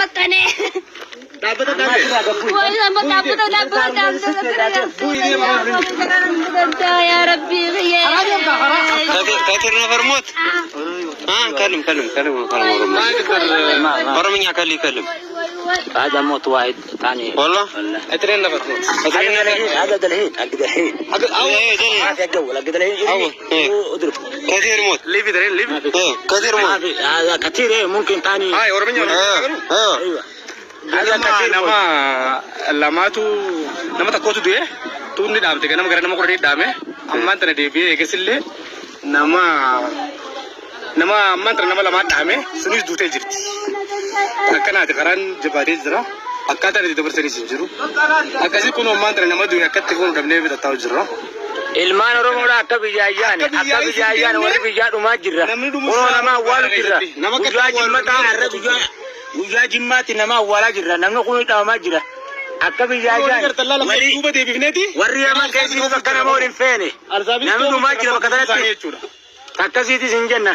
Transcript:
Maxxanee. Dhaabbata dhaabbata. Way amma dhaabbata dhaabbata dhaabbata yaa Rabbi. كثير نفر موت. ها كلم كلم كلم كلم ኦሮምኛ ከል ይከልም። هذا موت واحد ثاني. والله. اثنين نفر موت. هذا الحين، هذا الحين، حق الحين. إيه، ما في الجو حق الحين. أول. إيه. اضرب. كثير موت. ليفي درين ليفي. إيه، كثير ما موت. في هذا كثير، إيه، ممكن ثاني. هاي ኦሮምኛ. اه. ايوه، هذا nama كثير موت. Nama lamaatu, nama tokkotu du'e, tuunni dhaamte ganama gara nama 10 dhaame. Ammaan tana deebi'ee eegasillee nama nama ammaan tana nama lamaan dhaame, sunis duutee jirti. Akkanaati karaan jabaatee jira. Akkaataan itti dabarsanis hin jiru. Akkasii kun ammaan tana nama du'e akkatti foon dhabnee bitataa jirra. Ilmaan Oromoodha akka biyyaa ayyaane, Akka akka biyyaa biyyaa ayyaane warri biyyaa dhumaa jirra. Namni dhumu Kunoo nama awwaalu jirra. Nama akka Guyyaa awwaalu jimmataa har'a guyyaa guyyaa jimmaatti nama awwaalaa jirra. Namni kun dhawamaa jira. Akka biyyaa ayyaane warri Duuba deebifneeti. Warri yaman keessi bakka nama waliin feene. Namni dhumaa jira bakka tanatti. Jechuudha. Akkasiitis hin jenna.